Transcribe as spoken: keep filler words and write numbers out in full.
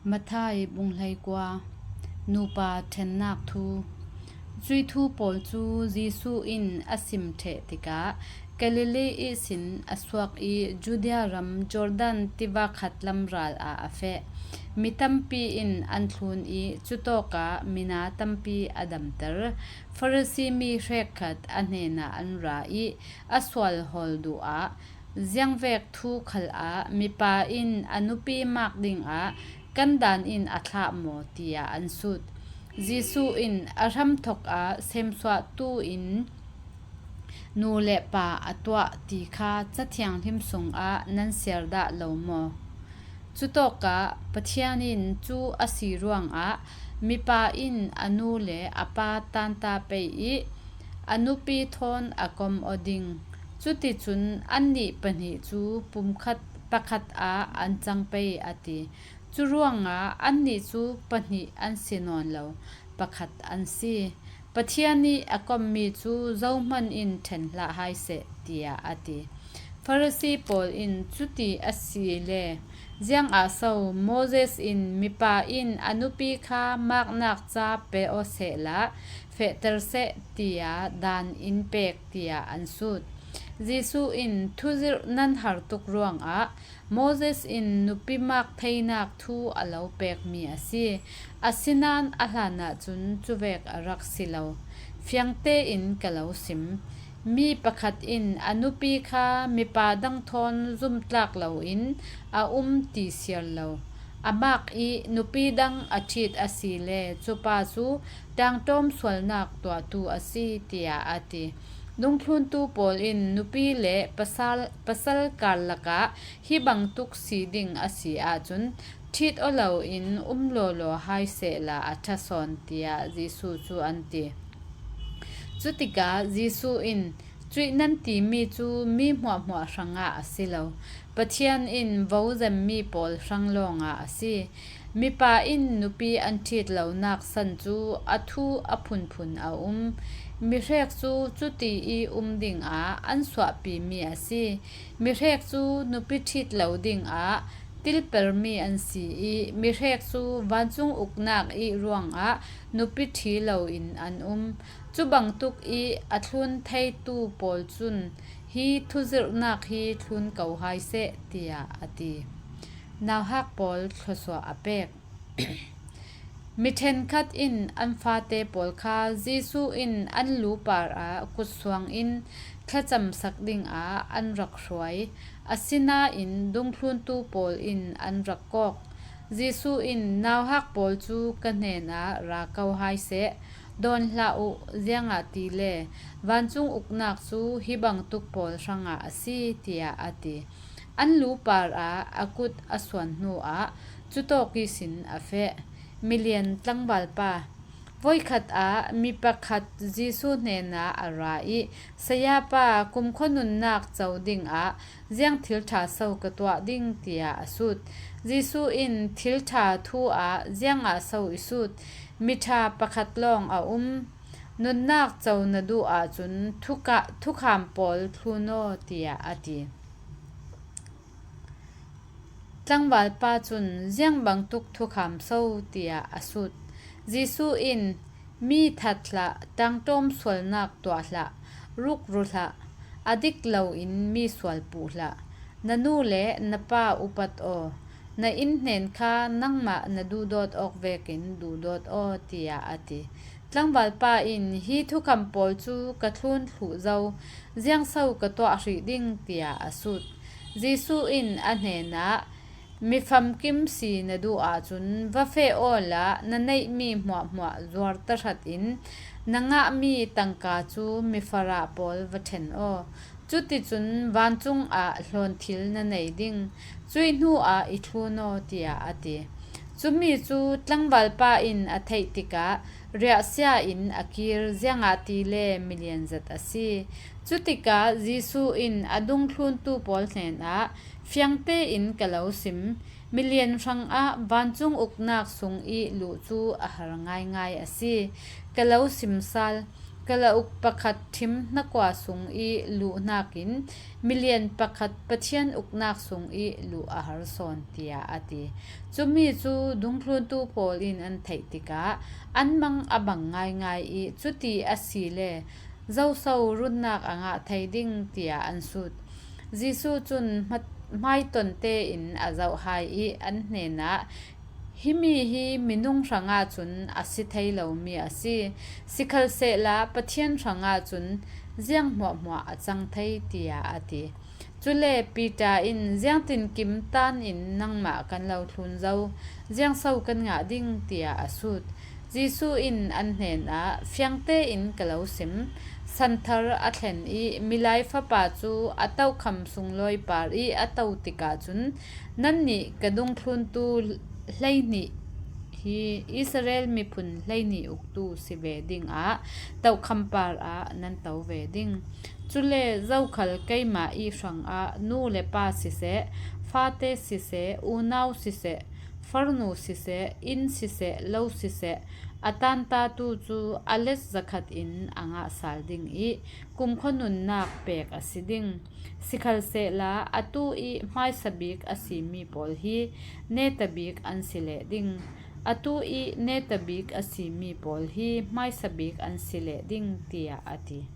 Matthai bung hleikua. Nupa ṭhennak thu. Cuih thu pawl cu Jesuh in a sim ṭheh tikah Galilee ihsin a suak ih Judea ram Jordan tiva khat lam ral ah a feh. Mi tampi in an thlun ih cutawkah mina tampi a damter. Farasi mi hrekkhat a hnenah an ra ih a sual hawl duh ah, ziangvek thu khal ah mipa in a nupi mak dingah kan dan in a thlah maw tiah an sut. Jesuh in a hramthok ah semsuahtu in nu le pa a tuah ti kha Ca Thianghlim sungah nan siar dah lo maw? Cutawkah Pathian in cu a si ruangah mipa in a nu le a pa tanta pei ih a nupi thawn a kom aw ding. Cuticun annih pahnih cu pumkhat pakhat ah an cang pei a ti. Cu ruangah annih cu pahnih an si nawn lo, pakhat an si. Pathian ih a kommi cu zohman in ṭhen hlah hai seh, tiah a ti. Farasi pawl in cuti a si le ziangah so Moses in mipa in a nupi kha maknak ca pe aw sehla fehter seh, tiah dan in pek, tiah an sut. Jesuh in thuzirh nan har tuk ruangah Moses in nupi mak theinak thu a lo pekmi a si. Asinain a hlanah cun cuvek a rak si lo. Fiang tein ka lo sim. Mi pakhat in a nupi kha mipa dang thawn zumtlak loin a um ti siar lo. A mak ih nupi dang a ṭhit a si le cupa cu ṭaangṭawm sualnak tuahtu a si, tiah a ti. Dungthluntu pawl in nupi le pasal, pasal karlak ah hi bangtuk si ding a si ahcun ṭhit aw loin um lawlaw hai sehla a ṭha sawn, tiah Jesuh cu an ti. Cutikah Jesuh in, cuih nan timi cu mi hmuahhmuah hrangah a si lo, Pathian in vo zemmi pawl hrang lawngah a si. Mipa in nupi an ṭhit lonak san cu a thu a phunphun a um. Mihrek cu cuti ih um dingah an suahpimi a si. Mihrek cu nupi ṭhit lo dingah tilpermi an si ih, mihrek cu vancung uknak ih ruangah nupi ṭhi loin an um. Cu bangtuk ih a thlun theitu pawl cun hi thuzirhnak hi thlun ko hai seh, tiah a ti. Nauhak pawl thluasuah a pek. Mi ṭhenkhat in an fate pawl kha Jesuh in an lu parah kutsuang in thlacamsak dingah an rak hruai. Asinain dungthluntu pawl in an rak kawk. Jesuh in, nauhak pawl cu ka hnenah ra ko hai seh, dawn hlah uh, ziangahtile vancung uknak cu hi bangtuk pawl hrangah a si, tiah a ti. An lu parah a kut a suan hnuah cutawk ihsin a feh. Milian tlangvalpa. Voikhat ah mi pakhat Jesuh hnenah a ra ih, Sayapa, kumkhua nunnak co dingah ziang thil ṭha so ka tuah ding? Tiah a sut. Jesuh in, Thil ṭha thu ah ziangah so i sut? Miṭha pakhat lawng a um. Nunnak co na duh ahcun thuka-, thukham pawl thlun aw, tiah a ti. Tlangvalpa cun, Ziang bangtuk thukham so? Tiah a sut. Jesuh in, Mi that hlah, ṭaangṭawm sualnak tuah hlah, rukru hlah, a dik loin mi sual puh hlah, na nu le na pa upat aw, na innhnen kha nangmah na duhdawt awk vekin duhdawt aw, tiah a ti. Tlangvalpa in, Hi thukham pawl cu ka thlun thluh zo, ziang so ka tuah hrih ding? Tiah a sut. Jesuh in a hnenah, Mi famkim si na duh ahcun va feh awla na neihmi hmuahhmuah zuar tahratin na ngahmi tangka cu mifarah pawl va ṭhen aw. Cuticun vancung ah hlawnthil na nei ding. Cuih hnu ah i thlun aw, tiah a ti. Cumi cu tlangvalpa in a theih tikah riahsia in a kir, ziangahtile milian zat a si. Cutikah Jesuh in a dungthluntu pawl hnenah, Fiang tein ka lo sim, milian hrangah vancung uknak sung ih luh cu a har ngaingai a si. Ka lo sim sal, Kalauk pakhat thim hnakua sung ih luhnakin milian pakhat Pathian uknak sung ih luh a har sawn, tiah a ti. Cumi cu dungthluntu pawl in an theih tikah an mang a bang ngaingai ih, cuti a si le zoso runnak a ngah thei ding, tiah an sut. Jesuh cun hmaiton tein a zoh hai ih an hnenah, himi hi minung hrangah cun a si thei lomi a si, sikhalsehla Pathian hrangah cun ziang hmuahhmuah a cang thei, tiah a ti. Cule Peter in, ziangtinkim tan in nangmah kan lo thlun zo, ziangso kan ngah ding, tiah a sut. Jesuh in an hnenah, fiang tein ka lo sim, santhar a thlen ih Milai Fapa cu a tokham sunglawi par ih a to tikah cun, nannih ka dungthluntu hleihnih hi Israel miphun hleihnih uktu si ve dingah tokham parah nan to ve ding. Cule zokhal keimah ih hrangah nu le pa siseh, fate siseh, unau siseh, farnu siseh, inn siseh, lo siseh, a tantatu cu a let zakhat in a ngah sal ding ih kumkhua nunnak pek a si ding. Sikhalsehla atu ih hmaisabik a simi pawl hi netabik an si leh ding, atu ih netabik a simi pawl hi hmaisabik an si leh ding, tiah a ti.